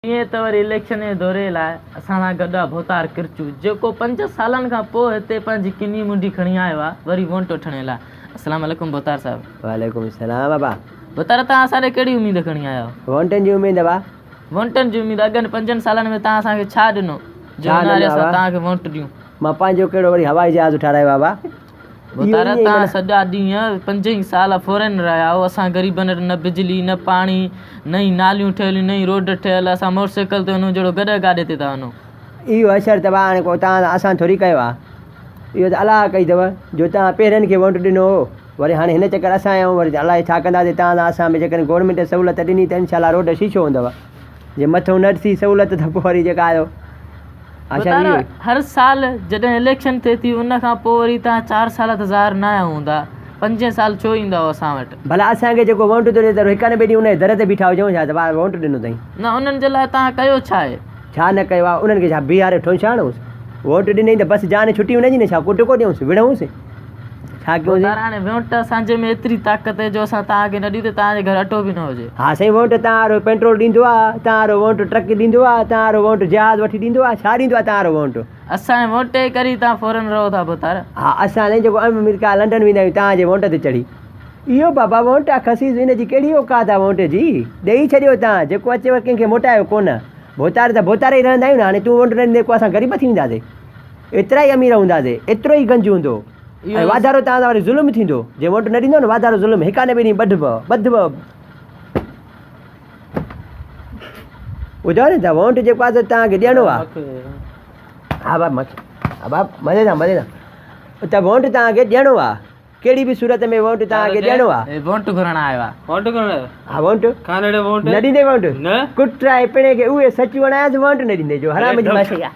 ائين ته وري اليڪشن جي دوري لاء اسان سان گڏ آ ڀوتار ڪرچو جيڪو 5 سالن کان پوء هتي پنهنجي ڪني منڊي کڻي آيو آ وري وونٽ وٺڻ لاء. السلام عليڪم ڀوتار صاحب. وعليڪم السلام بابا. ڀوتار توهان اسان ڏي ڪهڙي اميد کڻي آيا آهيو؟ وونٽن جي اميد بابا. وونٽن جي اميد اڳن 5 سالن ۾ توهان اسان کي ڇا ڏنو جو ڇا هن ڏنو اسان بابا؟ توهان کي وونٽ ڏيون؟ مان پنهنجو ڪهڙو وري هوائي جهاز ٺارايو بابا. ڀوتار توهان سڄا ڏينهن 5 ئي سال فورين رهيا آهيو. اسان غريبن وٽ نه بجلي نه پاڻي نه ئي ناليون ٺهيل نه ئي روڊ ٺهيل. اسان موٽر سائيڪل تي وڃون جهڙو گڏهه گاڏي تي ٿا وڃون. اهو حشر ته هاڻي ڪو توهان اسان ٿوري ڪيو آهي. اهو ته الله ڪئي اٿو جو توهان پهرين کي وونٽ ڏنو هو وري هاڻي هن چڪر اسان آيا آهيون وري الائي ڇا ڪنداسين. توهان سان اسان به جيڪڏهن گورنمينٽ سهولت ڏني ته انشاء الله روڊ شيشو هوندو. جي مٿو نه ٿي سهولت ته پوء وري جيڪا آيو. ڀوتار هر سال جڏهن اليڪشن ٿئي ٿي ان کان پوء وري توهان 4 سال ته ظاهر نه آيا هوندا 5 سال ڇو ايندا هو اسان وٽ؟ ڀلا اسان کي جيڪو وونٽ ٿو ڏي ته هڪ نه ٻئي ڏينهن ان جي در تي بيٺا هجون ڇا ته وونٽ ڏنو اٿئي. نه انهن جي لاء توهان ڪيو ڇا آهي؟ ڇا نه ڪيو آهي انهن کي ڇا بيهاري ٺونشا هڻونس؟ ووٽ ڏنئي ته بس جان ڇٽي ان جي نه ڇا ڪٽڪو ڏيونس وڙهونس؟ ڇا ڪيونس؟ ڀوتار هاڻي وونٽ اسان جي ۾ ايتري طاقت آهي جو اسان توهان کي نه ڏيون ته توهان جي گهر اٽو به نه هجي. ها سائين وونٽ توهان وارو پيٽرول ڏيندو آ، توهان وارو وونٽ ٽرڪ ڏيندو آ، توهان وارو وونٽ جهاز وٺي ڏيندو آ، ڇا ڏيندو آ توهان وارو وونٽ؟ اسان جي وونٽ جي ڪري توهان فورن رهو ٿا ڀوتار. ها اسان سائين جيڪو آمريڪا لنڊن ويندا آهيون توهان جي وونٽ تي چڙهي. اهو بابا وونٽ آ خسيس ان جي ڪهڙي اوقات آ وونٽ جي. ڏيئي ڇڏيو توهان جيڪو اچيو ڪنهن کي موٽايو ڪونه. ڀوتار ته ڀوتار ئي رهندا آهيون نه هاڻي تون وونٽ نه ڏيندين ڪو اسان غريب ٿي وينداسين. ايترا ئي امير هونداسين ايترو ئي گنج هوندو. ۽ واڌارو توهان سان وري ظلم ٿيندو جي ووٽ نه ڏيندو نه واڌارو ظلم هڪا نه ٻئي ڏينهن ٻڌبو ٻڌبو ٻڌو نه ته ووٽ جيڪو آهي سو توهان کي ڏيڻو آهي ها باب مکي ها باب مزي سان مزي سان ته ووٽ توهان کي ڏيڻو آهي ڪهڙي به صورت ۾ ووٽ توهان کي ڏيڻو آهي. ووٽ گهرڻ آيو آهي. ووٽ گهرڻ آيو ها ووٽ کان اڙي ووٽ نه ڏيندي ووٽ نه ڪٽ آهي پڻي کي اهي سچ وڻايس ووٽ نه ڏيندي جو حرام جي ماشي آ.